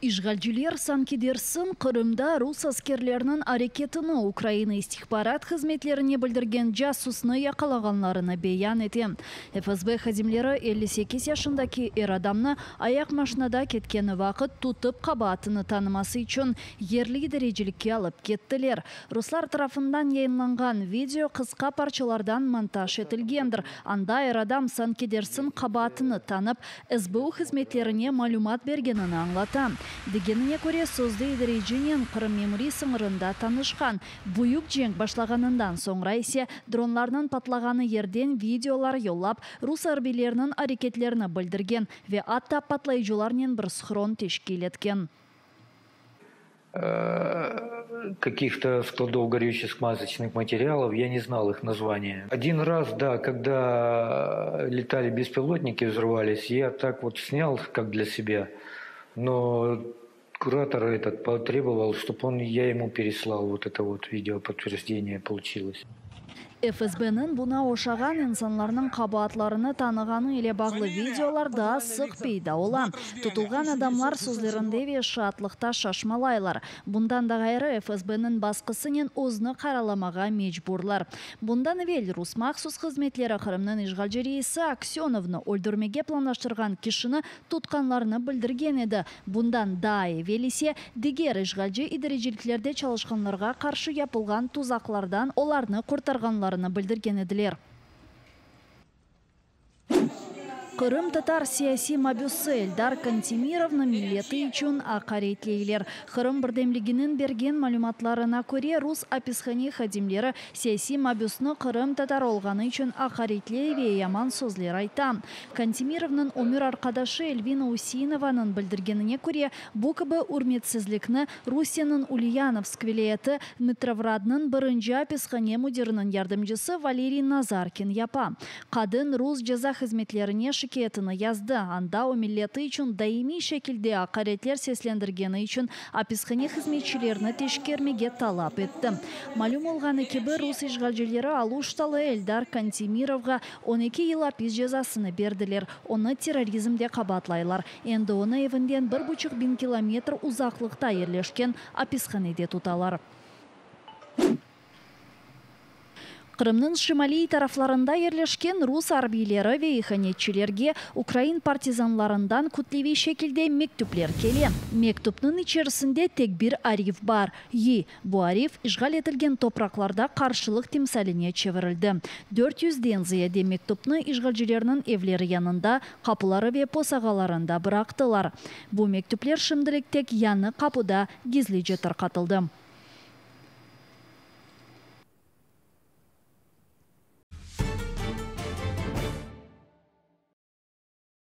İşğalciler, sanki dersiñ, Qırımda rus askerleriniñ areketini Ukraina istihbarat hızmetlerine bildirgen casusnı yaqalağanlarını beyan ete. FSB hadimleri 58 yaşındaki er adamnı ayaqmaşinada ketkeni vaqıt tutıp qabaatını tanıması içün yerli idarecilikke alıp kettiler. Ruslar tarafından yayınlanğan video qısqa parçalardan montaj etilgendir. Anda er adam sanki dersiñ qabaatını tanıp, SBU hızmetlerine malümat bergenini añlata. Degenine köre, sözde idarecinen Qırım memuriy sıñırında tanışqan. Büyük cenk başlağanından soñra ise dronlarnıñ patlağanı yerden videolar yollap, rus arbiyleriniñ areketlerini bildirgen ve atta patlayıcılarnen bir schron teşkil etken. Каких-то складов горючих смазочных материалов, я не знал их названия. Один раз, да, когда летали беспилотники, взрывались, я так вот снял, как для себя, но куратор этот потребовал, чтобы он, я ему переслал вот это вот видео, подтверждение получилось. FSBniñ buña oşağan insanlarnıñ qabaatlarını tanığanı ile bağlı videolar daa sıq peyda ola. Tutulğan adamlar sözlerinde ve şaatlıqta şaşmalaylar. Bundan da ğayrı, FSBniñ basqısınen özüni qaralamağa mecburlar. Bundan evel rus mahsus hızmetleri Qırımnıñ işğalci reisi Aksönovnı öldürmege planlaştırğan kişini tutqanlarını bildirgen edi. Bundan daa evel ise diger işğalci idareciliklerde çalışqanlarğa qarşı yapılğan tuzaqlardan olarnı qurtarğanlarını bildirgen ediler. Qırımtatar siyasiy mabüsi Eldar Kantemirovnı milleti içün aqaretleyler. Qırım birdemliginiñ bergen malümatlarına köre, rus apishane hadimleri siyasiy mabüsni qırımtatar olğanı içün aqaretley ve yaman sözler ayta. Kantemirovnıñ ömür arqadaşı Elvina Useinovanıñ bildirgenine köre, bu kibi ürmetsizlikni Rusiyeniñ Ulyanovsk vilâyeti Dmitrovgradnıñ birinci apishane müdiriniñ yardımcısı Valeriy Nazarkin yapa. Qadın rus ceza hızmetlerine şikâyetini yazdı, anda o milleti içün daimiy şekilde aqaretler seslendirgeni içün apishane hızmetçilerini teşkermege talap etti. Malüm olğanı kibi, rus işğalcileri Aluştalı Eldar Kantemirovğa 12 yıl apis cezasını berdiler, onı terrorizmde qabaatlaylar. Endi onı evinden bir buçuq biñ kilometr uzaqlıqta yerleşken apishanede tutalar. Qırımnıñ şimaliy taraflarında yerleşken rus arbiyleri ve ihanetçilerge ukrain partizanlarından kütleviy şekilde mektüpler kele. Mektüpniñ içerisinde tek bir arif bar, Y. Bu arif işğal etilgen topraqlarda qarşılıq timsaline çevirildi. 400-den ziyade mektüpni işğalcilerniñ evleri yanında, qapıları ve posağalarında bıraqtılar. Bu mektüpler şimdilik tek Yañı Qapuda gizlice tarqatıldı.